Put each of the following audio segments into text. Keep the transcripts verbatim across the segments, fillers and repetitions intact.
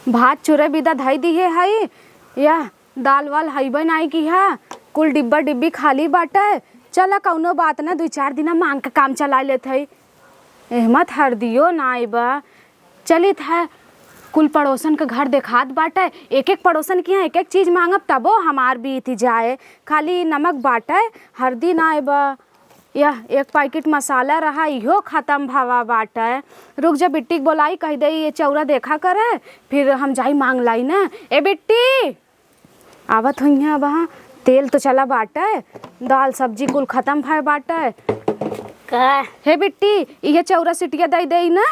भात चूरे बिदा धई दिहे हई, यह दाल वाल हइबे नाई की है, कुल डिब्बा डिब्बी खाली बाटे। चला कउनो बात ना, दुइ चार दिना मांग के काम चलाइ लेत हई। एहमा त हरदियो नाई बा। चलित है, कुल पड़ोसन के घर देखात बाटे, एक एक पड़ोसन के यहाँ एक एक चीज मांगब तबो हमार बीत जाए। खाली नमक बाटे, हरदी नाई बा। यह एक पैकेट मसाला रहा, इहो खतम भवा बाटे। रुक जा, बिट्टी के बोलाई, कहि देई ये चौरा देखा करे, फिर हम जाई मांग लाई ना। ए बिट्टी, आवत हुइहैं अब। हाँ, तेल तो चला बाटे, दाल सब्जी कुल खतम भय बाटे। का? हे बिट्टी, इहे चौरा सिटिया दइ देई ना,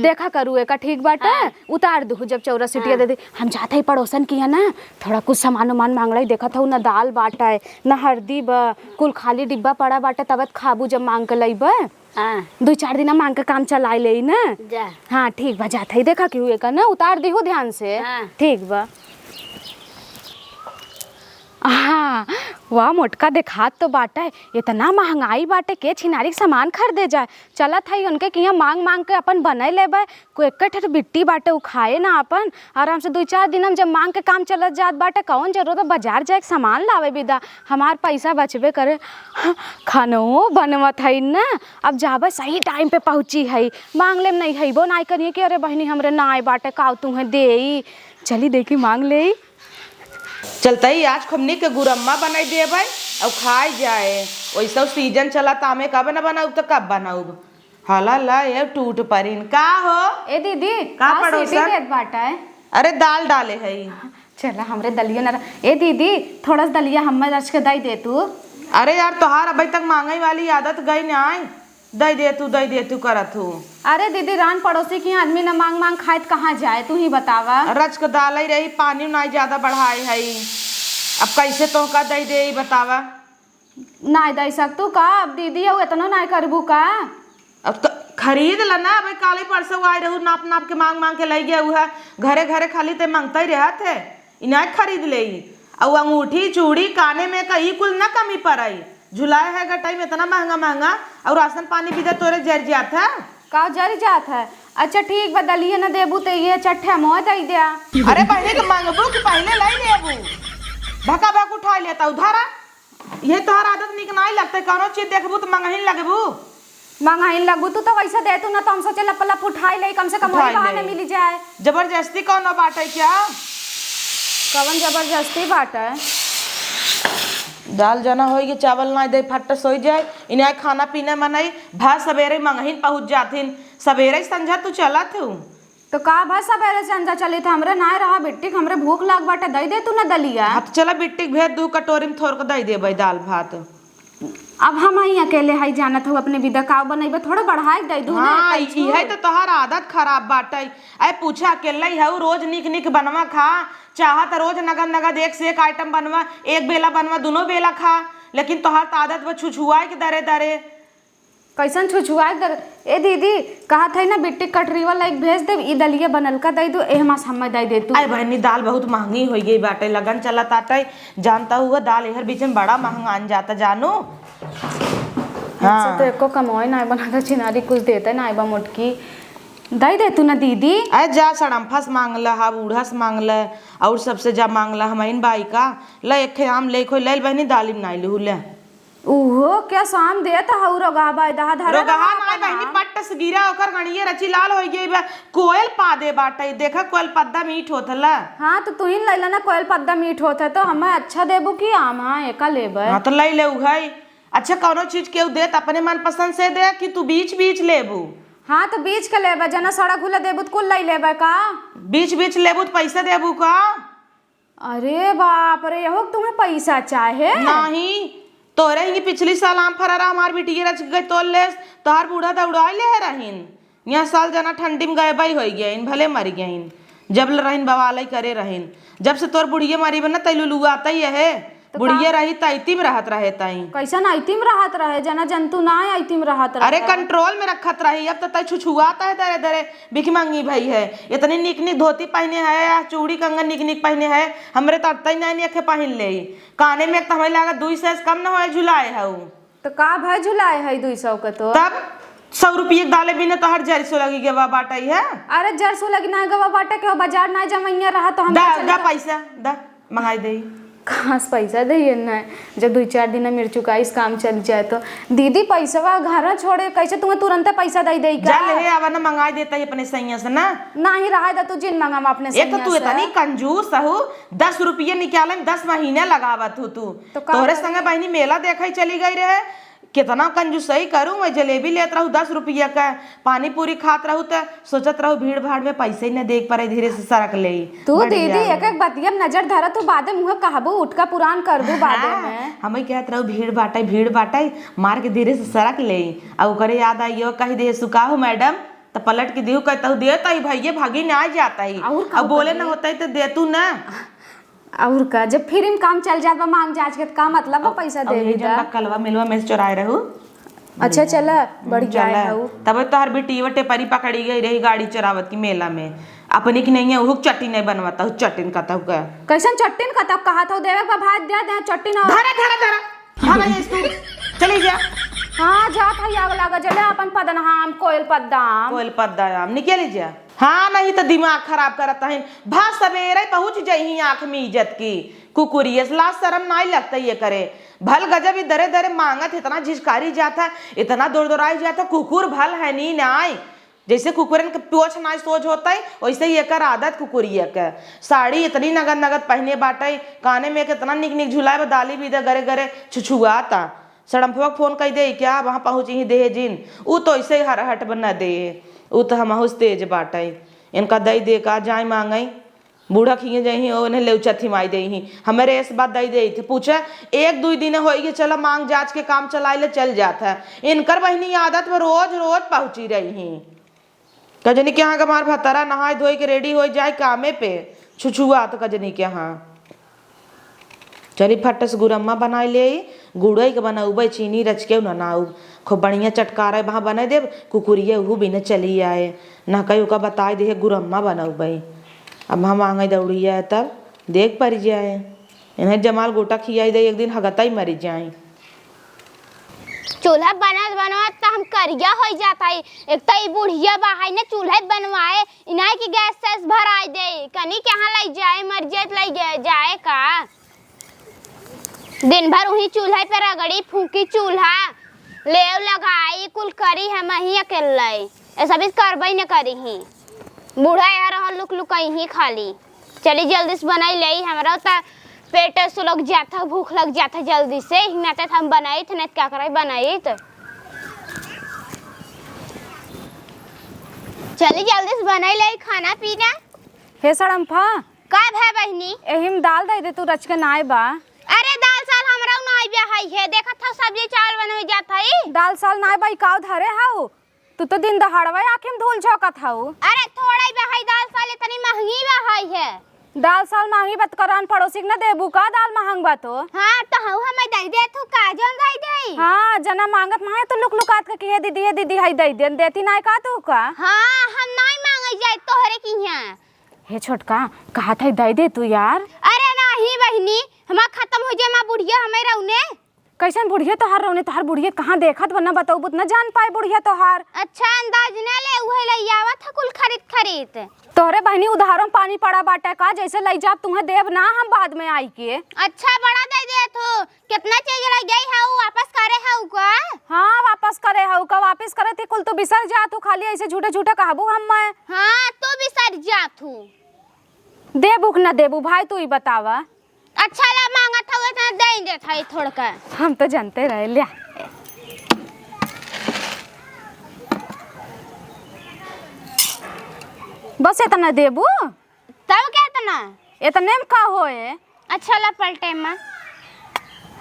देखा करू एका ठीक बाटे, हाँ। उतार दुहु जब चौरा सिटिया हाँ। दइ देई। हम जात हई पड़ोसन किहाँ ना, थोड़ा कुछ सामान उमान मांग लाई, देखत हऊ ना दाल बाटे, ना हरदी बा, कुल खाली डिब्बा पड़ा बाटे, तब त खाबू जब मांग के लइबे। हाँ। दुइ चार दिना मांग के काम चलाइ लेई ना। जा। हाँ, ठीक बा, जात हई, देखा केहू एका ना उतार दिहु ध्यान से। हाँ। ठीक बा। हाँ, वाह, मोटका देखात तो बाटे, इतना महंगाई बाटे, के छिनारी के सामान खरीदे जाए। चलत हई उनके किहाँ मांग मांग के अपन बनाइ लेबे। कोई एक ठे बिट्टी बाटे, उ खाए ना अपन, आराम से दुइ चार दिन हम जब मांग के काम चलत जात बाटे, कौन जरूरत बा बाजार जाए के सामान लावे बिदा, हमार पैसा बचबे करे। हाँ, खानो बनवत हई ना, अब जाबे सही टाइम पे पहुँची हई, मांग लेम नहीं हईबो नाई करिए कि अरे बहिनी हमरे नाई बाटे, काव तुहें देई, चली देखी मांग लेई। चलतई आज खुमनी के गुरम्मा बनाई देबै अउ खाई जाए। वैसे सीजन चलत आमे, कब न बनाउब त कब बनाउब। हला ला ये टूट परिन। का हो? ए दीदी, का का पड़ोसन? सीटी देत बाटा है? अरे दाल डाले हई। चला हमरे दलिया न र-, ए दीदी, थोड़ा सा दलिया हम्मे रच के दई दे तू। अरे यार, तोहार अबे तक मांगई वाली आदत गई नाई। दई दे तू, दई दे तू करत हूँ। अरे दीदी, रान पड़ोसी के आदमी न मांग मांग खाए त कहाँ जाए, तू ही बतावा। रच के दालई रही, पानी नाई ज्यादा बढ़ाए हई, अब कैसे तोहका दई दे ई बतावा। नाई दई सकतू का? अब दीदी हऊ, एतनो नाई करबू का? अब तो खरीद ल ना, अबे काले परसों आए रहू, नाप नाप के मांग मांग के लई गए, उहे घरे घरे खाली ते मांगते रहत है। इनाय खरीद लेई। अउ अंगूठी, चूड़ी, काने में का ई कुल न कमी परई। झुलाए है गटाई में इतना महंगा महंगा, अउ राशन पानी बिदा तोरे जर जात है। का जर जात है? अच्छा ठीक बा, दलिया न देबू त ये चट्ठे मोय दई द्या। अरे बहिनी, तो मंगबू कि पहिले लई लेबू? भका भक उठाई लेता उधारा। ये तोहर आदत निक नाई लगते, कौनो चीज देखबू त मंगहिन लगबू। मंगाइन लगू तू तो वैसे दे तू ना, तो हम सोचे लप लप उठाई ले, कम से कम वही उठाई बहाने ले। मिली जाए। जबरदस्ती कौनो बाटे क्या? कवन जबरदस्ती बाटे? दाल जना होई के चावल ना दे, फट सोई जाए। इन्हें खाना पीना मनई, भा सवेरे मंगहिन पहुँच जाथिन। सवेरे संझा तू चलत हूँ। तो का भा सवेरे संझा चली, तो हमरे नाय रहा बिट्टी, हमरे भूख लाग बाटे, दई दे तू ना दलिया। हाँ, तो चला बिट्टी के भेज दू कटोरी में थोड़ के दई देबै दाल भात। अब हम ही अकेले हई, जानत हऊ अपने बिदा काव बनइबे, थोड़ा बढ़ाए के दई दू ना, हाँ, तनी इहे छूट। तो तोहार आदत खराब बाटे। अरे पूछा, अकेले ही हऊ, रोज निक निक बनवा खा, चाहा त रोज नगद नगद एक से एक आइटम बनवा, एक बेला बनवा, दुनो बेला खा, लेकिन तोहार त आदत बा छुछुआए के दरे दरे। कैसन छुछुआए के दरे? ए दीदी, कहत हई ना बिट्टी कटरीवा लाइक भेज देब, ई दलिया बनल का दई दू, एह मास हमें दई दे तू। अरे बहनी, दाल बहुत महंगी होइ गई बाटे, लगन चलत आटे, जानता हुआ दाल एहर बीच में बड़ा महंगा आन जाता जानू। हाँ। तो एको कमाई ना बनाता, छिनारी कुछ देते ना बा मोटकी, दई दे तू ना दीदी। अरे जा सड़म्फा से मांग ल, हा बूढ़ा से मांग ल, और सबसे जा मांग ल, हमइन बाई का। ल एक ठे आम ले खोई, ले ल बहनी, दालिम नाई लहू ले। उहो क्या साम देत हऊ रोगहा बाय दहा धरे रोगहा रहा नाई अपना। बहनी, पट्ट से गिरा, ओकर गणिये रची लाल होइ गई बा। कोयल पादे बाटे, देखा कोयल पद्दा मीठ होत हला। हाँ, तो तू ही लैला ना, कोयल पद्दा मीठ होत है, तो हमें अच्छा देबू कि आम? हाँ, एका लेबे। हाँ, तो लई ले उहई। अच्छा, कौनो चीज केहू दे त अपने मनपसंद से दे कि तू बीच बीच लेबू? हाँ, तो बीच के लेबे, जना सड़क हुला देबू त कुल लई लेबे का? बीच बीच लेबू त पैसा देबू का? अरे बाप रे, यहो तुम्हें पैसा चाहे? नाही, तोरे ही पिछली साल आम फरा रहा, हमार बिटिया रच के तोड़ लेस, तोहार बूढ़ा दौड़ाई ले रहीन। यह साल जना ठंडी में गायबा ही होइ गइन, भले मर गइन। जब ल रहीन बवाल ही करे रहीन, जब से तोर बुढ़िया मरी बा ना, तैलू लुआता ही है। तो बुढ़िया का? रही त अइती में रहत रहे ताई। कैसन अइती में रहत रहे? जना जंतु ना अइती में रहत रहे। अरे कंट्रोल में रखत रही, अब तो तै छुछुआता है दरे दरे। भिखमंगी भई है, इतनी निक निक धोती पहिने है या चूड़ी कंगन निक निक पहिने है, हमरे त अत्तई नाई निक पहिन ले। काने में एक त हमें लागत दुई सौ से कम न होए झुलाए हऊ। तो का भय झुलाए है दुई सौ के तो? तब सौ रुपये के दाले बिना तोहर जरसो लगी गवा बाटइ है। अरे जरसो लगी ना गवा बाटे, केहू बाजार ना जमइया रहा तो हम दा, का चले दा तो पैसा, दा, मंगाई देई। कहाँ से पैसा देई ना, जब दुइ चार दिन में मिर्चू का इस काम चल जाए तो। दीदी पैसवा घर छोड़े, कैसे तुम्हें तुरंते पैसा दे देई का? जा ले आवा ना, मंगाई देता ही अपने सैया से ना। नाही रहा दा, तू जिन मंगावा अपने एक तो सैया तू से। इतनी कंजूस हऊ, दस रुपये निकाले में दस महीने लगावत हू तू। तो का तोहरे करी? संगे बहिनी मेला देखे चली गई रहे, कितना कंजूसई करूँ मैं, जलेबी लेत रहू दस रुपया का, पानी पूरी खात रहू त सोचत रहू भीड़ भाड़ में पैसे ही न देख परे, धीरे से सरक लेई। तू बढ़िया दीदी है। एक एक बतिया में नजर धरत हू, बादे मुँह कहबू, उठका पुरान करबू बादे हाँ, में। हमें कहत रहू भीड़ बाटे, भीड़ बाटे, मार के धीरे से सरक लेई। आ ओकरे याद आई, यो कह दे सुकाहू मैडम, त पलट के दिहू कहतहू देत आई भैया, भागी ना जात आई। और अब बोले कहबू? न होता है तो देतू ना। और का, जब फ्री में काम चल जात बा मांग जांच के, त का मतलब बा पैसा अब देवे ये जौन का? बा कलवा मिलवा में से चोराए रहू। अच्छा, चला, बढ़िया चला। है हऊ। तब तोहर बेटी टेपरी पकड़ी गई रही गाड़ी चोरावत की मेला में। अपनी की नहीं है, उहुक चट्टी नहीं बनवाता, हु चट्टिन का तब का। कैसन चट्टिन का तब कहा था, देवे के बा भाई दे दे चट्टिन और धरा, धरा, धरा। भागा जाइस तू। चली जा। हाँ, जात है आग लागा जले अपन पदन हम कोयल पद्दाम। कोयल पद्दाम, निकली जा। हाँ, नहीं तो दिमाग खराब करत हइन। भा सबेरे पहुँच जइहीं आँख में इज्जत की। कुकुरियस लाज शरम नाई लगता ये करे। भल गजब ई दरे दरे मांगत, इतना झिझकारी जात है, इतना दोरदोराई जात है, कुकुर भल है नी नाई। जैसे कुकुरन के पोछ नाई सोझ होता है, वैसे ही एकर आदत कुकुरिया के। साड़ी इतनी नगद नगद पहने बाटे, काने में कितना निक निक झुलाए बा, दाली भी दे गरे गरे छुछुआता। सड़म्फवा के फोन कई दे, क्या वहाँ पहुँची ही देहे जिन? ऊ तो ऐसे ही हरहट बना दे, ऊ तो हमहू से तेज बाटे। इनका दई दे का जाए मांगई, बूढ़ा खिए जइहीं, ओ इन्हें लेउचा थिमाई देइहीं। हमरे एस बात दई देई थे, पूछे, एक दुई दिन होई गए, चला मांग जांच के काम चलाए ले चल जात है। इनकर बहिनी आदत में रोज रोज पहुँची रही हैं। कजनी के यहाँ के हमार भतारा नहाए धोए के रेडी होई जाए कामे पे, छुछुआत कजनी के यहाँ। चली फट से गुरम्मा बनाए ले आई, गुड़ई के बनउबे, चीनी रच के न नाउब। खूब बढ़िया चटकारे वहाँ बनाए देब, कुकुरिया उहू बिना चली आए। ना कही ओका बताए दे गुरम्मा बनउबे। अब हम आंगे दौड़िया है तब देख पड़ जाए। इन्हें जमाल गोटा खियाई दे, एक दिन हगता ही मरी जाए। चूल्हा बनत बनत त हम करिया होई जात हई। एक त ई बुढ़िया बा है न चूल्हे बनवाए, इनाई की गैस सैस भराई दे, कनी के यहाँ लई जाए, मर जाए त लई गए, जाए का? दिन भर उही चूल्हे पे रगड़ी, फूकी चूल्हा, लेव लगाई, कुल करी हम ही अकेले, ऐसा भी करबई न करी ही। बूढ़ा यहाँ रहल लुक लुकई ही खाली। चली जल्दी से बनाई लेई, हमरा त पेट सुलग जात है, भूख लग जात है जल्दी से, ही नाते हम बनाई थे, नहीं त का करे बनाई त। चली जल्दी से बनाई लेई खाना पीना। हे सड़म्फा। का भा बहिनी? एही में दाल दे दे तू, रच के नाय बा। अरे दाल साल हमरा नाय बा है, हे देखत हौ सब्जी चावल बनवे जात है। दाल साल नाय बा, ई काव धरे हौ? तू तो दिन दहाड़वा आँखी में धूल झोंकत हऊ। अरे थोड़ा ही बहाई दाल साल, इतनी महंगी बहाई है। दाल साल महंगी बा त करान पड़ोसी के न देबू का, दाल महंग बा तो। हाँ, तो हऊ हमें दे दे, तू का जौन दे दे। हाँ, जना मांगत माहे तो लुक लुकात के कि हे दीदी, हे दीदी, हई दे दे, देती नाय का तू का? हाँ, हम नाय मांगे जाए तोहरे की यहाँ। हे छोटका, कहा था दे दे तू यार। अरे नाही बहिनी, हमार खत्म हो जाए, माँ बुढ़िया हमें रौने। कैसन बुढ़िया तोहार रौने? तोहार बुढ़िया कहाँ देखत बा, न बतौबू त न जान पाए बुढ़िया तोहार। अच्छा अंदाज न ले, उहे लइ आवत ह कुल खरीद खरीद। तोहरे बहिनी उधारों पानी पड़ा बाटे का, जैसे लइ जाब तुहें देब ना हम बाद में आई के। अच्छा बड़ा दे देत हो, कितना चीज लइ गई है, उ वापस करे है उ का? हाँ वापस करे है उ का, वापस करे थी कुल तू बिसर जात हो, खाली ऐसे झूठे झूठे कहबू हम मैं। हाँ तू बिसर जात हो। देबू कि न देबू भाई तू ही बतावा। अच्छा ला मांगत हवे त दे देत हई थोड़का। हम तो जानते रहे, ल्या। बस इतना देबू? तब क्या इतना? इतने में का होए? अच्छा ला पलटे में।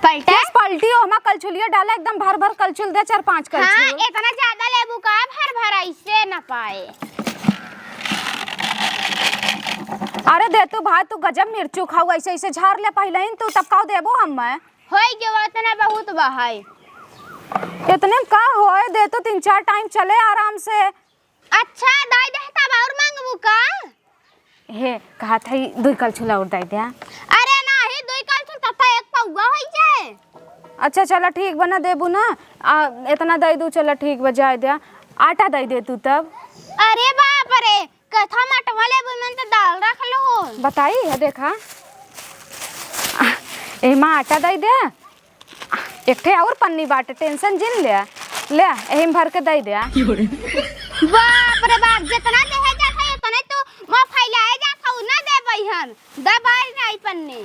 पलटे? किस पलटी हो? हमार कलछुलिया डाला एकदम भर भर कलछुल दे, चार पांच हाँ, कलछुल। इतना ज्यादा लेबू का भर भर ऐसे न पाए। अरे दे तू भाई, तू गजब मिर्चू खाऊ, ऐसे ऐसे झार ले पहले ही तू, तब काऊ देबो हम मैं। होई गयो, इतना बहुत बा है। इतने में का होए, दे तू तीन चार टाइम चले आराम से। अच्छा, दाई दे तब और मांगबू का? हे, कहा था ई दुई कलछुल और दे दे। अरे नाही, दुई कलछुल तब तो एक पौवा होई जाए। अच्छा, चला ठीक बा ना, देबू ना, आ, इतना दे दू, चला ठीक बा, जाए दे। आटा दइ दे तू तब। अरे बाप रे, कथा मटवा लेबू, मन तो दाल रख लो। बताई है, देखा, एमा आटा दइ दे, एक ठे और पन्नी बाटे, tension जिन ले, ले, एही में भर के दइ दे। बाप रे बाप, जितना देहे जात है, उतने तू मुँह फैलाए जात हऊ, ना देबई हम, दबाई नहीं पन्नी।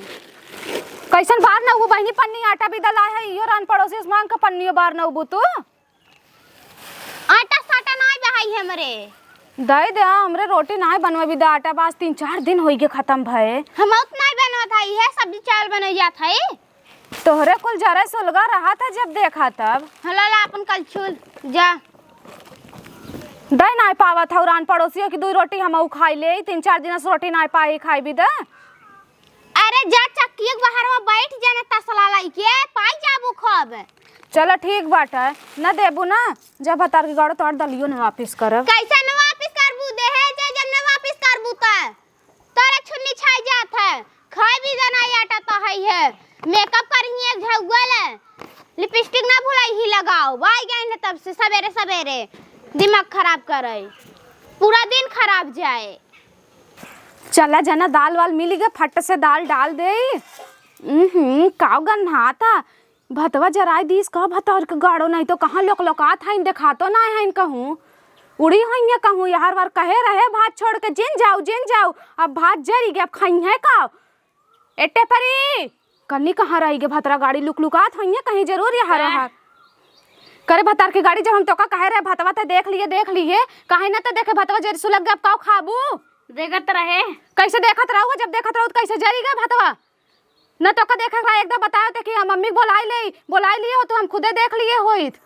कैसन बार न उबू बहिनी, पन्नी आटा भी दला है, इहो रान पड़ोसी से मांग के पन्नियो बार न उबू तू। आटा साटा नाई बहाई हमरे। दइ दे, हमरे रोटी नाई बनवे भी द, आटा बास तीन चार दिन होई गे खतम भए। हम उत नाई बनवत हई, है सब्जी चावल बनई जात हई। तोहरे कुल जरे सुलगा रहत है जब देखा तब। हला ला अपन कलछुल, जा। दइ नाई पावत हऊ रान पड़ोसियो की दुई रोटी हमहू खाई ले, तीन चार दिन से रोटी नाई पाई खाई भी द। अरे जा चक्की के बाहर में बैठ जाना तसला लइके, पाई जाबू खूब। चला ठीक बाटे, न देबू ना, जब भतार के गाड़ो तोहर दलियो न वापिस करब। कैसे न वापिस करबू, देहे जे जब न वापिस करबू त तोरे छुन्नी छाई जात है, खाए भी देना आटा तो है है, makeup करिए एक झगुआ ले, lipstick ना भुलाई ही लगाओ, आई गए न तब से सवेरे सवेरे दिमाग खराब करे, पूरा दिन खराब जाए। चला जना, दाल वाल मिल गए, फट से दाल डाल दे। हम्म, काव गन्हाता, भतवा जराई दीस का भतवा के गाड़ो, नहीं तो कहाँ लोक लोकात हइन, देखातो ना हइन कहूँ। उड़ी होइए कहूँ, यहर वर कहे रहे भात छोड़ के जिन जाऊ, जिन जाऊ। अब भात जरी गए, अब खइहे का? ए टेपरी, कन्नी कहाँ रही गे भतरा गाड़ी लुकलुकात होइए कहीं जरूर यहर हैं? वहर। करे भतार की गाड़ी, जब हम तोका कहे रहे भतवा ते देख लिए, देख लिए, काहे ना ते देखे भतवा जरी सुलग गए, अब काव खाबू? देखत रहे। कैसे देखत रहू? जब देखत रहू तो कैसे जरी गए भतवा? न तोका देखे रहा, एकदम बताओ ते कि हम मम्मी के बोलाई ले, बोलाई लिए हो तो हम खुदे देख लिए होइत।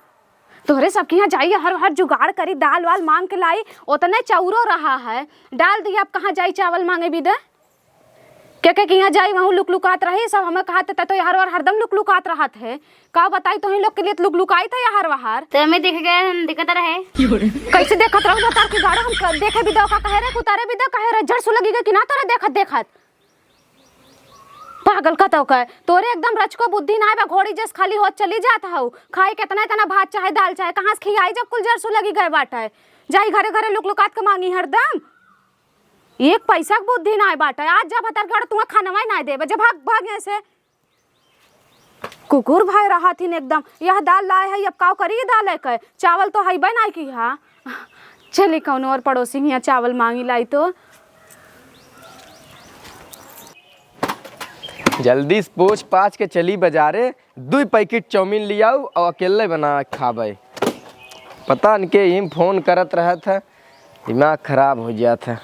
तोहरे सबके यहाँ जाई, हर हर जुगाड़ करी, दाल वाल मांग के लाई, उतने चाउरो रहा है, डाल दिया। अब कहाँ जाई चावल मांगे भी दे? के के के यहाँ जाई, वहूँ लुकलुकात रही सब। हमें कहा ते तो हर बार हरदम लुकलुकात रहत है। का बताई, तोही लोग के लिए तो लुकलुकाई था यार वहार। ते हमें देख गए, हम देखत रहे। कैसे देखत रहू? भतार के गाड़ो हम क-, देखे भी दो का कहे रहे, उतारे भी दो कहे रहे, जड़ सुलगी गए कि ना तोरे देखत देखत। पागल कतौ का, तोरे एकदम रचको बुद्धि नाय बा, घोड़ी जस खाली होत चली जात हऊ। खाई केतना एतना भात चाहे दाल चाहे, कहाँ से खियाई जब कुल जर सुलगी गए बाटे। जाई घरे घरे लुक लुकात के मांगी हरदम। एक पैसा के बुद्धि नाय बाटे। आज जब भतार के गाड़ो तुआ खानवा ही नाय देबे, जब भाग, भाग यहाँ से। कुकुर भय रहथिन एकदम। यह दाल लाए है, अब काव करी दाल है के? चावल तो हइबे नाय की हा। चली कौनो और पड़ोसी हियाँ चावल मांगी लाई तो। जल्दी से पोछ पाछ के चली बजारे, दुई पैकेट चाउमीन लियाऊ और अकेले बना के खाबे। पता न के इम फोन करत रहत है, दिमाग खराब हो जात है।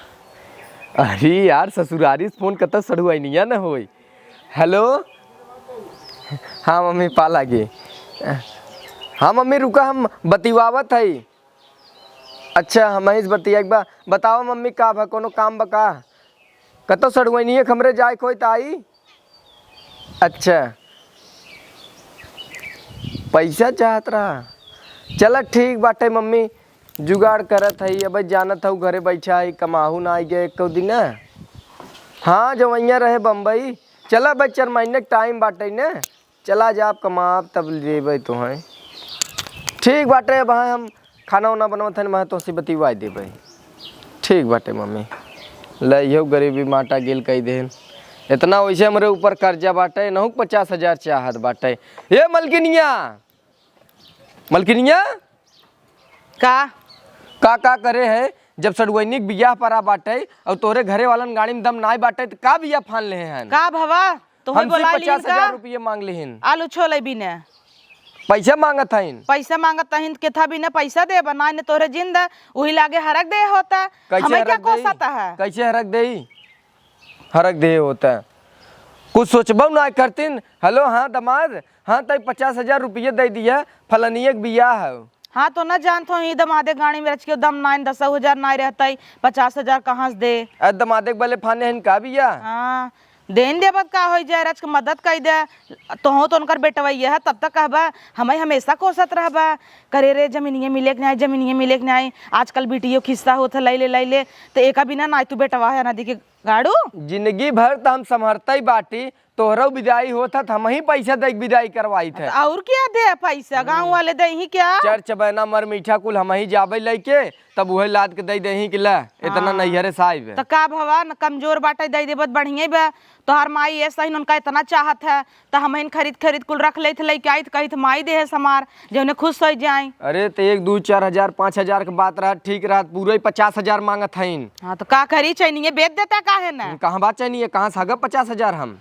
अरे यार, ससुरारी से फोन कतौ सड़ुआइनिया न होई। हेलो, हाँ मम्मी, पा लागे। हाँ मम्मी, रुका, हम बतिवावत हई। अच्छा, हमहीं से बतियाइक बा। बतावा मम्मी, का भा, कौनो काम बा का? कतौ सड़ुआइनिये के हमरे जाए के होई त आई? अच्छा, पैसा चाहत रहा। चला ठीक बाटे मम्मी, जुगाड़ करत हई। अब जानत हऊ घरे बैठा हई, कमाहू ना आई गए एको दिन। हाँ, जवैया रहे बम्बई। चला भाई, चार महीने के टाइम बाटे न। चला जाब कमाब तब लेबै तोहैं। ठीक बाटे, अब हाँ हम खाना उना बनवत हन, मैं तोहसे बतिवाइ देबै। ठीक बाटे मम्मी, ले इहो गरीबी माटा गेल कइ देहन। एतना वैसे हमरे ऊपर कर्जा बाटे, नहुक पचास हजार चाहत बाटे। ए मलकिनिया, मलकिनिया, का? का, का करे है? जब सड़ुआइनी के बियाह परा बाटे और तोहरे घरे वालन गाड़ी में दम नाय बाटे, त का बियाह फान लेहे हन? का भवा? तोहे हमसे बोलाइ लिहिन पचास हजार का? रुपये मांग लेहिन। आलू छोले बिने। पैसा मांगत हइन। पैसा मांगत हइन, केथा बिने पैसा देबा? नाय ने तोहरे जिंदा, उही लागे हरक दे होता। कैसे हमें क्या हरक देई? कोसत है? कैसे हरक देई? हरक देहे होता। कुछ सोचबो ना करतीन। हेलो, हाँ दमाद, हाँ तई पचास हजार रुपये दे दिया, फलनिया के बियाह है। हाँ तो ना जानत हो, ई दमादे गाड़ी में रच के दम नाइन दस हजार नाय रहतई, पचास हजार कहाँ से दे? अरे दमादे के बले फाने हन का बियाह? हाँ, देन देबत का होई जाए, रच के मदद कई दे। तोहो तो उनकर बेटवैया है, तब तक कहबा, हमें हमेशा कोसत रहबा, करे रे जमीनिया मिले के नाय, जमीनिया मिले के नाय। आजकल बीटियो खिस्सा होत है, लैले, लैले, तो एका बिना नाय तू बेटवा है, नदी के गाड़ू? जिंदगी भर त हम संभरतई बाटी, तोहरउ बिदाई होत ह त हमही पैसा दइके बिदाई करवाइत ह। त अउर क्या दे पैसा? गाँव वाले दइहीं क्या? चर चबैना मर मीठा कुल हमही जाबइ लइके, तब उहइ लाद के दइ देहीं कि ला, एतना हाँ। नइहरे साइब। त का भवा, न कमजोर बाटइ, दइ देबत बढ़िया बा। तोहार माई ए सही उनका एतना चाहत ह, त हमहिन खरीद खरीद कुल रख लेइत, लइके आइत, कहित माई देहे समार, जउने खुस होइ जाइँ। अरे, त एक, दुइ, चार हजार, पाँच हजार क बात रहत, ठीक रहत, पूरइ पचास हजार माँगत हइन। हाँ, त का करी, चैनिये बेच देता, काहे न? कहाँ बा चैनिये, कहाँ से हगब पचास हजार हम?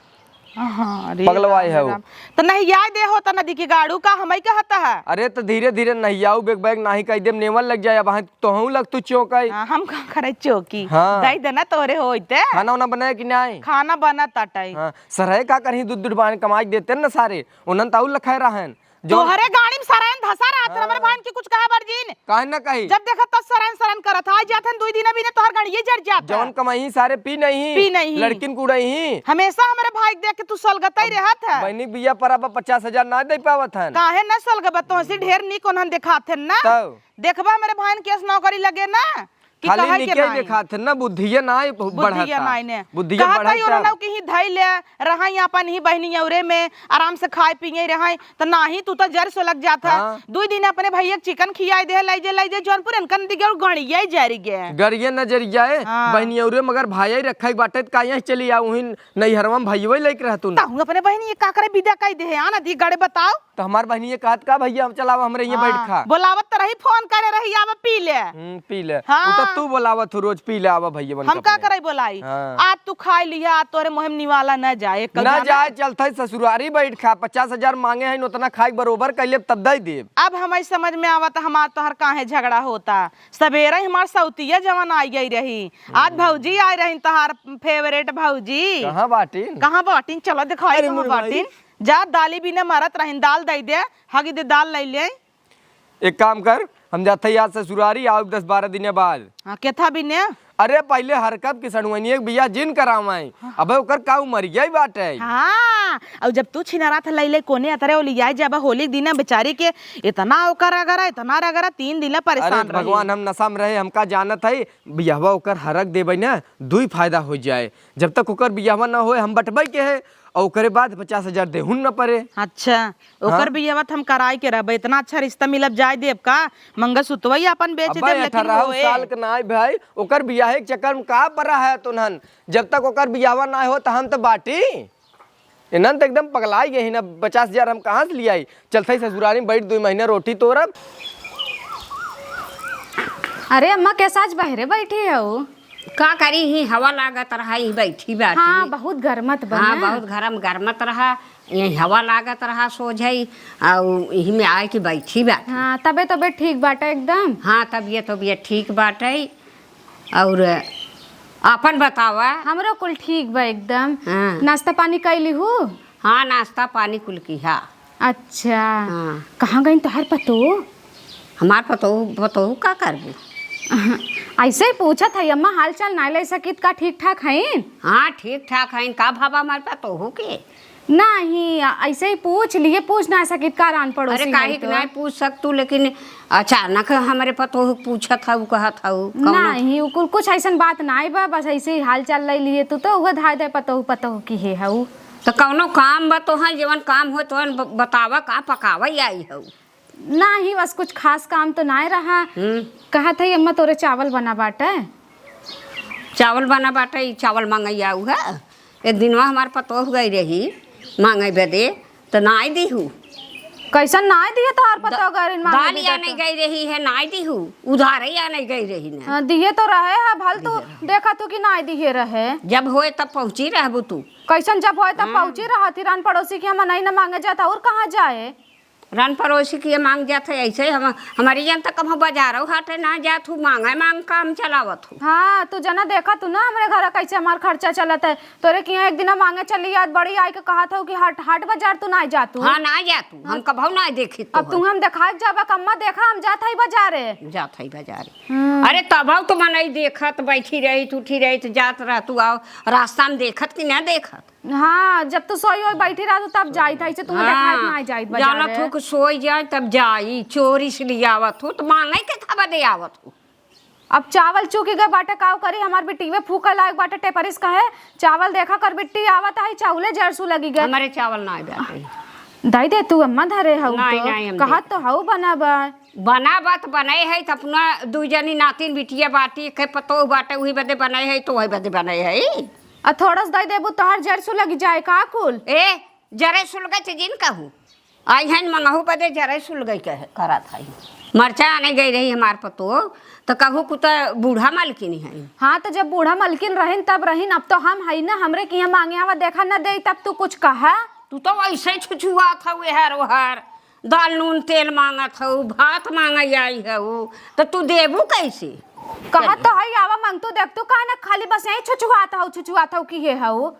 हाँ, अरे पगलवाए राम, हउ। राम। त नहियाइ देहो त नदी के गाड़ू का हमइ कहत ह? अरे, त धीरे धीरे नहियाउ, बेग बेग नाहीं कहि देब, नेवन लग जाए, अब हाँ, तोहूँ लग तू चौंकइ। हाँ, हम का करइ चौंकी? हाँ। दइ देना तोहरे होइत। खाना उना बनाए कि नाहीं? खाना बनत अटइ। हाँ, सरहे का करहीं, दूध दूध बान कमाइ देते न सारे, उन्हन त अउर लखाए रहन। जौन तोहरे गाड़ी में सरायन धसा रहत है, हाँ। हमरे बहिन के कुछ कहा बरजीन। काहे न कही? जब देखत तब सरायन सरायन करत है, आइ जात हन दुइ दिन अभी ने तोहर गाड़िये जर जात है। जौन कमाई सारे पी नहीं, पी नहीं। लड़किन कुड़ई ही। हमेशा हमरे भाई के देख के तू सलगतई अब रहत है। बहिनी के बिया पर अब पचास हजार ना दे पावत हन। काहे न सलगबा? तोहसे ढेर नीक ओनहन देखात हन ना। तब? देखबा हमरे भाई के नौकरी लगे ना, कि खाली कहै के निके नाई। देखात है ना, बुद्धिये नाई ब-, बुद्धिये बढ़ता। नाई ने। बुद्धिये कहत बढ़ता। है, उन्होंने कि ही धई ले, रहा ही अपन ही बहिनी औरे में, आराम से खाए पिए रहा ही, त नाही, तू त जर सो लग जात है। हाँ। दुइ दिन अपने भैया के चिकन खियाए दे, लइ जे, लइ जे, जौनपुर इनकन दिगे और गड़िया ही जरि गे। गड़िया न जरि जाए, हाँ। बहिनी औरे मगर भाई रखा ही बाटे, त का यहाँ चली आऊ, उहिन नैहरवा में भैया लइके रहतू ना। तहूँ अपने बहिनी ये का करे विदा कइ दे, आना दी गड़े बताओ। त हमार बहिनिये कहत का, "भैया, हम चलावा, हमरे हियाँ बैठ हाँ, खा।" बोलावत त रही, फोन करे रही, "आवा, पी ले।" हम्म, पी ले। हाँ। उ त तू बोलावत हो रोज, "पी ले, आवा भैया, बन हम का कपड़े।" करई बोलाई? हाँ। आज तू खाई लिहा, आज तोरे मुँह में निवाला न जाए, एक ना जाना। जाए, चलत है ससुरारी बैठ खा, पचास हजार माँगे हैं, उतना खाए के बरोबर कइ लेब, तब दइ देब। अब हमइ समझ में आवत, हमार तोहर काहे झगड़ा होता। सबेरे ही हमार सौतिया जवन आइ गइ रही, आज हम्म। भौजी आइ रही, तोहार favourite भौजी। कहाँ बाटिन? कहाँ बाटिन? चलो दिखाई अरे कहाँ मुरवाई। बाटिन। जा, दाली बिने मरत रहिन, दाल दइ दे, हगी दे, दाल लइ ले। एक काम कर, हम जात हई आज ससुरारी, आउब दस बारह दिने बाद। हाँ, केथा बिने? अरे, पहिले हरकब के सड़ुआइनिए के बियाह जिन करावइ। हाँ। अबे, ओकर का उमरिया ही बाटे। हाँ, अउ जब तू छिनारात लइ ले कोने अतरे ओलियाए जाबा होली के दिने बेचारी के इतना ओकर रगरा, इतना रगरा, तीन दिन ला परेशान अरे, रही। भगवान, हम नशा में रहे, हमका जानत है, बियाहवा ओकर हरक देबइ ना, दुइ फायदा होइ जाए। जब तक ओकर बियाहवा ना होए, हम बटबइ के है, अउ ओकरे बाद पचास हजार देहुन न परे। अच्छा, ओकर हाँ? बियाहवा त हम कराइ के रहबे, इतना अच्छा रिश्ता मिलब, जाए देब का? मंगलसूत्रवा ही अपन बेच अब्बा, देब, लेकिन अठारह होए। साल के नाई भाई, ओकर बियाहे के चक्कर में का परा है तुनहन? जब तक ओकर बियाहवा ना हो, त हम त बाटी। इनहन त एकदम पगलाइ गए ही ना, पचास हजार हम कहाँ से लियाई? चलत हई ससुरारी में बैठ, दुइ महीना रोटी तोरब। अरे अम्मा, कैसा आज बहरे बैठी हउ? का करी ही, हवा लागत रहा, यहीं बैठी बाटी। हाँ, बहुत गरमत बा हाँ, ना। बहुत गरम, गरमत रहा, यहीं हवा लागत रहा सोझई, अउ यहीं में आए के बैठी बाटी। हाँ, तबे तबे ठीक बाटे एकदम। हाँ, तबियत, तबियत ठीक बाटे। अउर आपन बतावा। हमरो कुल ठीक बा एकदम। हाँ। नाश्ता पानी कइ लिहू? हाँ, नाश्ता पानी कुल किहा। अच्छा। हाँ। कहाँ गइन तोहार पतोह? हमार पतोह, पतोह का करबू? अइसे ही पूछत हई अम्मा, हाल चाल नाई ले सकित का, ठीक ठाक हइन? हाँ, ठीक ठाक हइन। का भवा हमार पतोह के? नाही, अइसे ही पूछ लिए, पूछ ना सकित का रान पड़ोसी अरे, काहे हई के तो? नाई पूछ सकतू, लेकिन अचानक हमरे पतोह के पूछत हऊ, कहत हऊ, कौनो नाही, उ कुल कुछ अइसन बात नाई बा, बस अइसे ही हाल चाल लइ लिए तू तो, उहे धाय दे पतोह, पतोह किहे हऊ। त कौनो काम बा तोहन, जेवन काम हो तोहन ब-, बतावा, का पकावा आई हऊ? नाही, बस कुछ खास काम तो नाई रहा। हम्म। कहत हई अम्मा तोरे चावल बना बाटे। चावल बना बाटे, ई चावल मंगई आऊ है। एक दिनवा हमार पतोह गई रही मांगे बदे, त नाई दिहू। कैसन नाई दिहे तोहार पतोह द-, गई रही मांगे दाल बदे या त? नहीं गई रही है, नाई दिहू। उधारे या नहीं गई रही ना। हाँ, दिहे तो रहे है, भल तू दिहे रहे। देखा तू कि नाई दिहे रहे। जब होए तब पहुँची रहबू तू। कैसन जब होए तब हाँ। पहुँची रहत ही, रान पड़ोसी के हम नहीं न मांगे जात, और कहाँ जाए? रान पड़ोसी के मांग जात है, ऐसे हम, हमारी जन तक हम बाजारो हाटे ना जात हूँ, मांगे मांग काम चलावत हूँ। हाँ, तू जना देखा तू ना हमरे घर कैसे हमार खर्चा चलत है। तोरे किहाँ एक दिना मांगे चली याद बड़ी आई के कहत हऊ कि हाट, हाट बाजार तू नाई जातू। हाँ, नाई जातू। हम हाँ। कबहू नाई देखी अब तोहर। तू हम देखाए जाबा कम्मा देखा हम जात हई बाजारे। जात हई बाजारे। हम्म। अरे तबहू तो मनई देखत बैठी रही, उठी रही त जात रह तू आओ रास्ता में देखत कि ना देखत। हाँ, जब तू सोई होई बैठी रहतू तब जाई था, ऐसे तुम्हें हाँ, देखाई नाई जाई बाजारे। जानत हो कि सोई जाए तब जाई, चोरी से लियावत हो त मांगे के था बदे आवत हो। अब चावल चुकि गए बाटे, काउ करी, हमार बिटिये फूके लायक बाटे, टेपरिस कहे। चावल देखा कर बिट्टी, आवत है, चावले जरसु लगि गए। हमरे चावल नाहीं बाटे। दइ दे तू अम्मा, धरे हऊ नाहीं, तो। नाहीं, हम कहत देख तो हऊ बनाबा। बनाबा त बनाए है, त अपना दुइ जनी नातिन बिटिया बाटी, के पतोह बाटे, उही बदे बनाए है, त उही बदे बनाए है। आ थोड़स दइ देबू, तोहर जरसु लगि जाए का कुल? ए, जरे सुलगै त जिन कहू। आई हन मंगहू बदे जरे सुलगै कहे, करत हई। मरचा आने गई रही हमार पतोह, त कहू कुता बूढ़ा मलकिन हई। हाँ, त जब बूढ़ा मलकिन रहिन तब रहिन, अब तो हम हई ना, हमरे किहाँ माँगे आवा, देखा न देई तब तू कुछ कहा। तू तो वैसे छुछुआत हऊ, एहर ओहर, दाल नून तेल माँगत हऊ, भात माँगे आई हऊ, त तू देबू कैसे? कहत तो हई आवा माँगतू, देख तू काहे ना खाली बस यहीं छुछुआत हऊ, छुछुआत हऊ कि हे हऊ।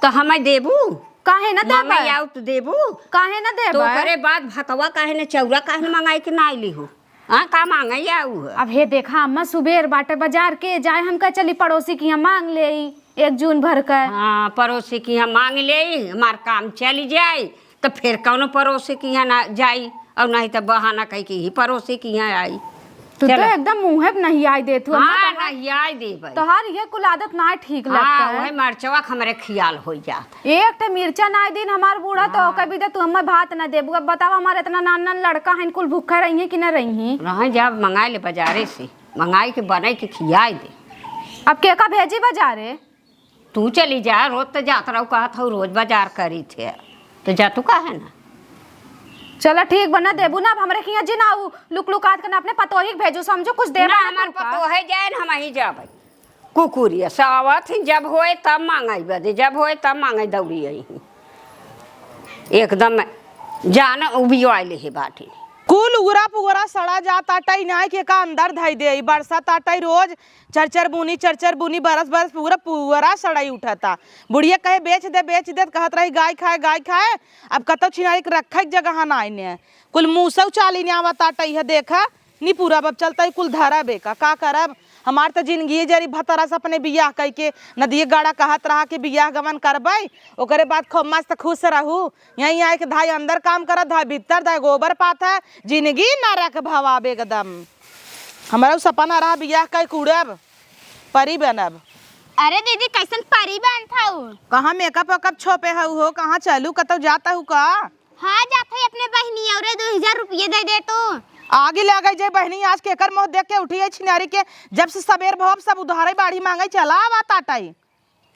त हमें देबू? काहे न देबे? माँगे आऊ त देबू? काहे न देबे? त ओकरे बाद भतवा काहे न, चौरा काहे न माँगाई के ना अइली हो? हाँ, का माँगे आऊ है? अब हे देखा अम्मा, सुबेर बाटे, बजार के जाए, हम कहे चली पड़ोसी किहाँ माँग लेई एक जून भर के। हाँ, पड़ोसी किहाँ माँग लेई, हमार काम चलि जाई, त फेर कौनो पड़ोसी किहाँ ना जाई। अउर नाहीं त बहाना कहि के ही पड़ोसी किहाँ आई। तू तो चला। एकदम मुँहे पे नहियाइ देत हऊ, अम्मा, हाँ, तोहार, नहियाइ देबइ। तोहार ये कुल आदत ना ठीक लगत है। वही मरचवा के हमरे खियाल होइ जात है। एक ठे मिर्चा नाहीं दीन हमार बूढ़ा, तो हाँ। ओकर भी दे तू हमें भात ना देबू। अब बतावा, हमार इतना नान नान लड़का हइन, कुल भूखा रहिहैं कि ना रहिहैं? रहइ, जब मंगाइ ले बजारे से, मंगाइ के बनइ के खियाइ दे। अब केका भेजी बजारे? तू चली जा, रोज त जात रहू, कहत हऊ रोज बजार करित है, त जा तू काहे ना? चला ठीक बा, ना देबू ना, अब हमरे किहाँ जिन आऊ, लुक लुकात के ना अपने पतोही के भेजू, समझू कुछ देबा ना ना हमार तू का? पतोहे जाए ना, हमहीं जाबइ। कुकुरिया सावत ही, जब होए तब माँगइ बदे, जब होए तब माँगइ दौड़ी अइहीं। एकदम जान उबियाइले ही बाटी। कुल उगरा पुगरा सड़ा जात आटइ, नाहीं के का अंदर धइ देई, बरसत आटइ रोज, चर चर बूनी, चर चर बूनी, बरस बरस पूरा पुअरा सड़ाई उठता। बुढ़िया कहे, "बेच दे, बेच दे," त कहत रही, "गाय खाए, गाय खाए।" अब कतौ छिनारी के रखे के जगह नाई ने। कुल मूसौ चाली ने आवत आटइ है, देखा, नी पूरा अब चलता ही कुल धरा बेका, का करब? हमार त जिनगी जरी भतरा से अपने बियाह कइ के नदिये गाड़ा कहत रहा कि बियाह गमन करबइ, ओकरे बाद खूब मस्त खुश रहू। यहीं आए के धाई अंदर काम करत, धाई भीतर, धाई गोबर पाथा, जिनगी नरक भवा अब एकदम। हमरा उ सपना रहा बियाह कइ के उड़ब, परी बनब। अरे दीदी, कइसन परी बनत हऊ? कहाँ मेकअप वेकअप छोपे हऊ हो? कहाँ चलू, कतौ जात हऊ का? हाँ, जात हई अपने बहिनी, अउरे दुइ हजार रुपये दइ दे तू। आगी लगइ जे बहिनी, आज केकर मुँह देख के उठी है छिनारी के, जब से सबेर भव सब उधारे बाड़ी माँगइ चला आवत आटइ।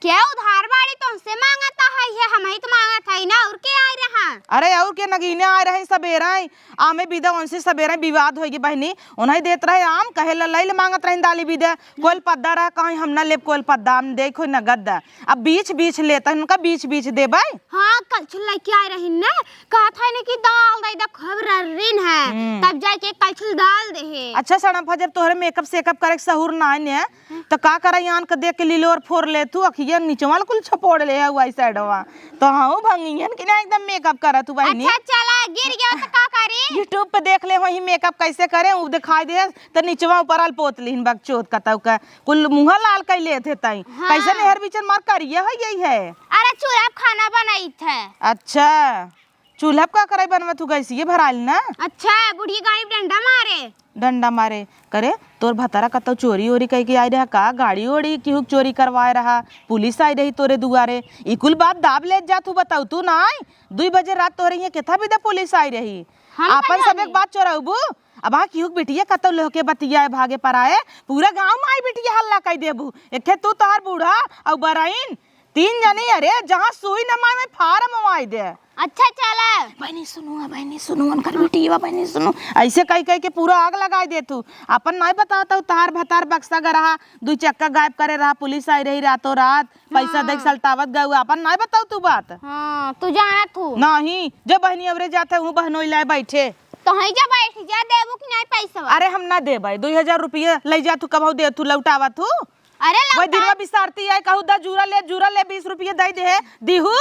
के उधार बाड़ी तोहसे माँगत है, ये हमही त माँगत हई ना, अउर के आइ रहा? अरे अउर के नगीने आइ रहे सबेरइ, आमे बिदा उनसे सबेरइ विवाद होइ गइ बहिनी, उनही देत रहे आम, कहे ला लइ ले माँगत रहिन दाली बिदा, कोल पद्दा रहा, कहीं हम ना लेब कोल पद्दा, हम देखो नगद दा। अब बीछ बीछ लेत हइन, उनका बीछ बीछ देबइ। हाँ, कलछुल लइके आइ रहिन ने, कहत हइन कि दाल दइ दा, खूब रर्रिन है, हम्म। तब जाइके कलछुल दाल देहे। अच्छा सड़म्फा, जब तोहरे मेकअप सेकअप करइ के सहूर नाइ ने, त का करइ, आन के देख के लिलोर फोर लेत हऊ, अखिया निचवा कुल छपोड़ ले हऊ आई साइडवा। त हऊ भंगियन कि ना एकदम मेकअप करत हऊ बहिनी। अच्छा, चला, गिर गया त का करी? YouTube पे देख ले होही मेकअप कइसे करे, उ देखाइ दे, त निचवा ऊपर अलपोत लिहिन बकचोद कतऊ का। कुल मुँह लाल कइ लेत हेतइ। हाँ। कइसे नेहर बिचन मार करिया होइ गइ है? अरे, चूल्हा पे खाना बनइत है। अच्छा। चूल्हा पे का करइ बनवत हऊ, गैसिये भराइल ना? अच्छा, बुढ़िया गाड़ी पे डंडा मारे। डंडा मारे। करे, तोर भतारा कतौ चोरी ओरी कइके आइ रहा का? गाड़ी ओड़ी केहू के चोरी करवाए रहा, पुलिस आइ रही तोरे दुआरे। ई कुल बात दाब लेत जात हऊ, बताऊ तू नाई? दुइ बजे रात तोरे हियाँ केथा बिदा पुलिस आइ रही। हम आपन का सब एक जानी? बात चोरउबू? अब हाँ केहू के बिटिया कतौ लोह के बतियाए भागे पराए, पूरा गाँव में आई बिटिया हल्ला कइ देबू। एके तू तोहार बूढ़ा अउ बरइन, तीन जनी, अरे, जहाँ सुई न माय में फारम माय दे। अच्छा, चला। बहिनी, सुनुआ, बहिनी, सुनु, उनकर बिटिया, बहिनी, सुनु। अइसे कहि, कहि के पूरा आग लगाइ देत हऊ। आपन नाहीं बतावत हऊ, तहार भतार बक्सा गरहा, दुइ चक्का गायब करे रहा, पुलिस आइ रही रातों रात, पैसा हाँ। दे के सलटावत गऊ, आपन नाहीं बतावत हऊ बात। हाँ, तू जानत हऊ। नाहीं, जो बहिनी अबरे जात है, ऊ बहनोई लाए बैठे। तोहई जा बैठ जा, देबू कि नाहीं पैसा? अरे, हम ना देबै, दुइ हजार रुपया लइ जात हऊ, कबहू देत हऊ, लौटावत हऊ। अरे वही लौटा। दिनवा बिसारती है, कहू दा जूरा ले, जूरा ले, बीस रुपये दे दे, दिहू?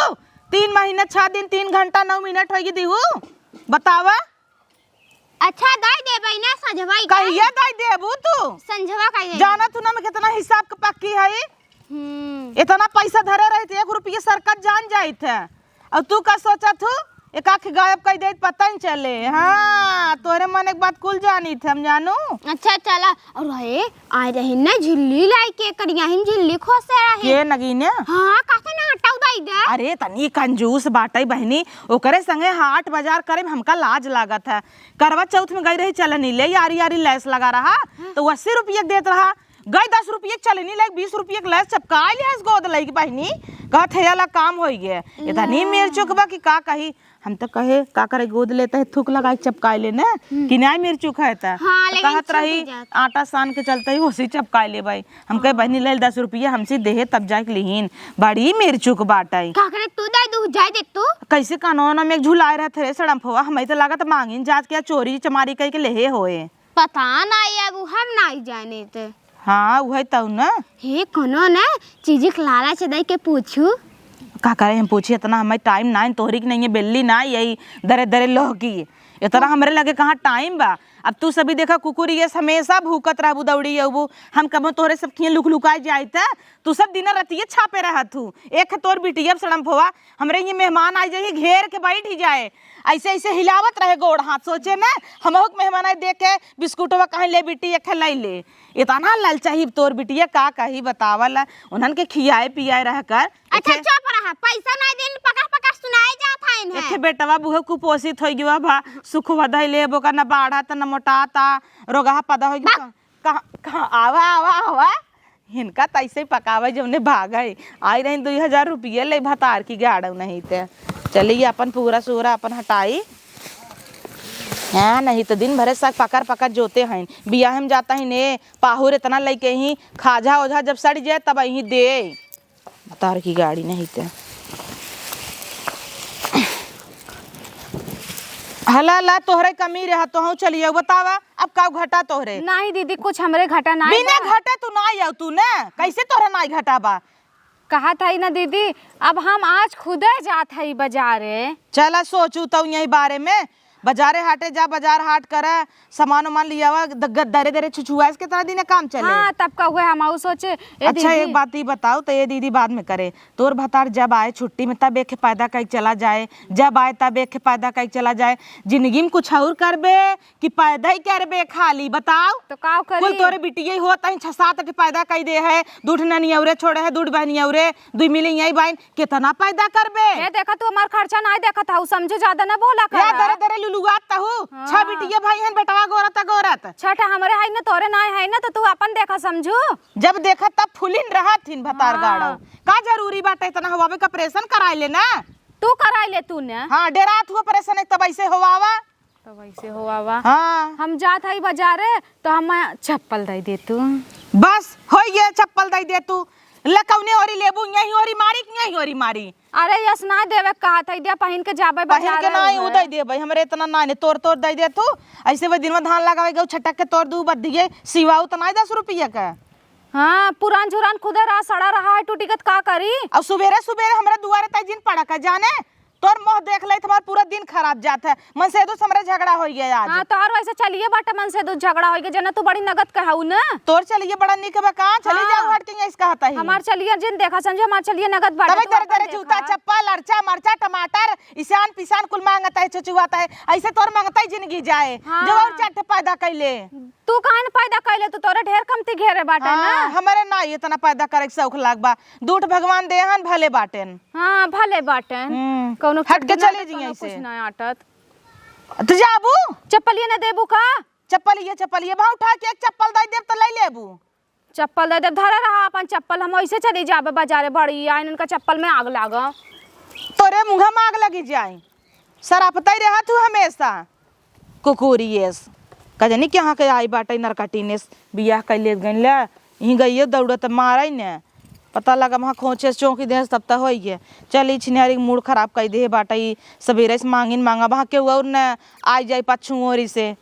तीन महीना, छह दिन, तीन घंटा, नौ मिनट होइगी, दिहू? बतावा। अच्छा, दे देबै ना, संझवा का। कहिया दे देबू तू? संझवा का दे। जाना तू ना मैं कितना हिसाब के पक्की है। हम्म। इतना पैसा धरे रही तो एक रुपये सरकत जान जाइत है। और तू का सोचत हू? एक आँख गायब कइ देत, पता ही चले। हाँ, तोहरे मन एक बात कुल जानी थे हम जानू। अच्छा, चला। और हे, आए रही ना झिल्ली लाइके, करिया ही झिल्ली खोसे रही। के नगीने? हाँ, कहते ना हटाऊ दई दे। अरे, तनी कंजूस बाटई बहिनी, ओकरे संगे हाट बाजार करे में हमका लाज लागत है। करवा चौथ में गई रही चलनी ले, यारी यारी लैस लगा रहा, हाँ। तो वो अस्सी रुपये देत रहा, गई दस रुपये के चलनी ले, बीस रुपये के लैस चपकाई ले, हस गोद लई के बहिनी, कहत हे, "अला काम होई गे।" इतनी मेर चुकबा कि का कही, हम तो कहे, "का करे, गोद लेते है, थूक लगाई के चपकाई ले ना, हम्म। कि नाई मेर चुक है त।" हाँ, तो लेकिन कहत चुक रही, जात। "आटा सान के चलते ही होसी चपकाई ले भाई।" हम कहे, "बहिनी, ले दस रुपये हमसे देहे, तब जाके लिहीन।" बड़ी मेर चुक बाटई। का करे, तू दे दू, जाए दे तू। कैसे कानून में एक झुलाए रहत रे सड़म्फवा, हमें तो लागत मांगिन जात के चोरी चमारी कई के लेहे होए। पता नाई, अब हम नाई जाने ते। हाँ, उहे तउ न। हे, कोनो न चीज के लालच दे के पूछू। का करे हम पूछी, इतना हमें टाइम नाई, तोहरी के नहीं है, बेल्ली नाई, यही दरे दरे लोह की। इतना हमरे लगे कहाँ टाइम बा? अब तू सभी देखा, कुकुर ये हमेशा भूकत रहबू, दौड़ी अबू। हम कबो तोहरे सब खिए लुक लुकाए जाइत, तू सब दिन रतिये छापे रहत हू। एक तोर बिटिया सड़म्फवा, हमरे ये मेहमान आ जाई, घेर के बैठ ही जाए, ऐसे ऐसे हिलावत रहे गोड़ हाथ। सोचे न, हमहू के मेहमान आए देख के बिस्कुटवा कहीं ले बिटी, एक लाई ले। इतना ललचाही तोर बिटिया, का कही बतावल, उन्हन के खियाए पियाए रह कर। अच्छा, एके चुप रहा, पैसा नहीं दिन पकड़ पकड़ सुनाए जात है इन्हें। एके बेटवा बुहे कुपोषित हो गया बा, सुखवा धई ले बोका, न बाढ़ा त न मोटाता, रोगहा पदा हो गया। बक- कहाँ, कहाँ, आवा, आवा, आवा। इनका त ऐसे ही पकावे, जौने भागे। आई रही दुई हजार रुपये ले भतार की गाड़व नहीं ते। चलिए अपन पूरा सूरा अपन हटाई। हाँ, नहीं तो दिन भरे साग पकड़ पकड़ जोते हैं। बियाह में जाता ही ने, पाहुर इतना लेके ही, खाजा ओझा जब सड़ जाए तब यहीं दे। भतार की गाड़ी नहीं ते। हला ला, तोहरे कमी रहा, तोहू चलिए, बतावा, अब का घटा तोहरे? नहीं दीदी, कुछ हमरे घटा नहीं बिना बा। घटे तू ना आऊ तू ना, कैसे तोहरे नाई घटा बा? कहा था ही ना दीदी, अब हम आज खुदे जात हई बाजारे। चला सोचू तऊ यही बारे में, बाजारे हाटे जा, बाजार हाट करा, सामान उमान लियावा, द-, ग-, दरे दरे छुछुआइस के तरह दिने काम चले। हाँ, तब का हुए हम आऊ सोचे, ए अच्छा, दीदी। एक बात ई बताओ, तो ये दीदी बाद में करे, तोर भतार जब आए छुट्टी में, तब एक पैदा कई चला जाए, जब आए तब एक पैदा कई चला जाए। जिंदगी में कुछ और करबे कि पैदा ही करबे खाली, बताओ। तो का करी? कुल तोरे बिटिये होत हैं, छह सात ठे पैदा कई दे है, दू ठे ननियौरे छोड़े है, दू ठे बहनियौरे, दुई मिली यही बाइन, कितना पैदा करबे? ए, देखा, तू हमार खर्चा नाई देखत हऊ, समझू, ज्यादा ना बोला कर। या दरे दरे लुलुआत तहू। हाँ। छह बिटिया भाई हन, बेटवा गोरत गोरत। छह ठा हमरे है ना, तोरे नाई है ना, तो तू अपन देखा, समझू। जब देखा तब फुलिन रहत हिन भतार हाँ। गाड़ो। का जरूरी बाटे इतना हवावे का, ऑपरेशन कराई ले ना। तू कराई ले तू ने। हाँ, डेरात हू ऑपरेशन है तब ऐसे हवावा। तब ऐसे हवावा। हाँ। हम जात हई बाजारे, तो हम चप्पल दई दे तू। बस, होई गे, चप्पल दई दे तू। ले कौने ओरी लेबू, यहीं ओरी मारी कि यहीं ओरी मारी? अरे यस, ना देवे के कहत हई, दे पहिन के जाबे पहिन बाजार के नाई, उ उहे। दई देबे, हमरे इतना नाई ने, तोर तोर दई दे तू। ऐसे वो दिन में धान लगावे गऊ, छटक के तोर दू बद दिए, सिवाऊ त नाई दस रुपया के। हाँ, पुरान झुरान खुदे रहा, सड़ा रहा है, टूटी के त का करी? और सुबेरे सुबेरे हमरा दुआरे ताई जिन पड़ा का जाने, तोर मोह देख ले, तुम्हार पूरा दिन खराब जात है। मनसेदू से हमरे झगड़ा होई गया आज। हाँ, तोहर वैसे चलिए बाटे मनसेदू झगड़ा होई गया, जना तू बड़ी नगद कहऊ न। तोर चलिए बड़ा निक बा का? चली हाँ। जाऊ हट के, यही कहत ही। हमार चलिए जिन देखा समझे, हमार चलिए नगद बाटे, तबे तू तेरे, अपन तेरे जूता, देखा। चप्पल, अरचा, मरचा, टमाटर, इसान पिसान कुल मांगत है, चुचुआत है। ऐसे तोर मांगता ही जिंदगी जाए, हाँ। जो और चार ठे पैदा कैले। तू काहे न पैदा कैले, तू तोरे ढेर कमती घेरे बाटे हाँ, ना। हमरे ना इतना पैदा करे के शौक लाग बा। दूठ भगवान देहन भले बाटेन। हाँ, भले बाटेन। हम्म। कौनो हट के चले जिया इसे। कुछ ना आटत। तो जाबू? चप्पलिए ना देबू का? चप्पलिए, चप्पलिए। भाव उठा के एक चप्पल दे देब तो ले लेबू। चप्पल दे देब, धरे रहा अपन चप्पल, हम ऐसे चली जाबे बाजारे, बड़ी आइन उनका चप्पल में आग लाग। तोरे मुंह में आग लगी जाए, सरापता ही रहा तू हमेशा। कुकुरियस। का जानी कहाँ के आई बाटे नरकटीनेस, बियाह कैले गइन ले, यहीं गइयो दौड़त मारै ने। पता लगा वहाँ खोंचे चौंकी देस तब त होई गे। चल ई छिनारी के मूड खराब कई दे बाटे, ई सबेरे से मांगिन मांगा, वहाँ केहू और न आई जाई पाछू ओरी से।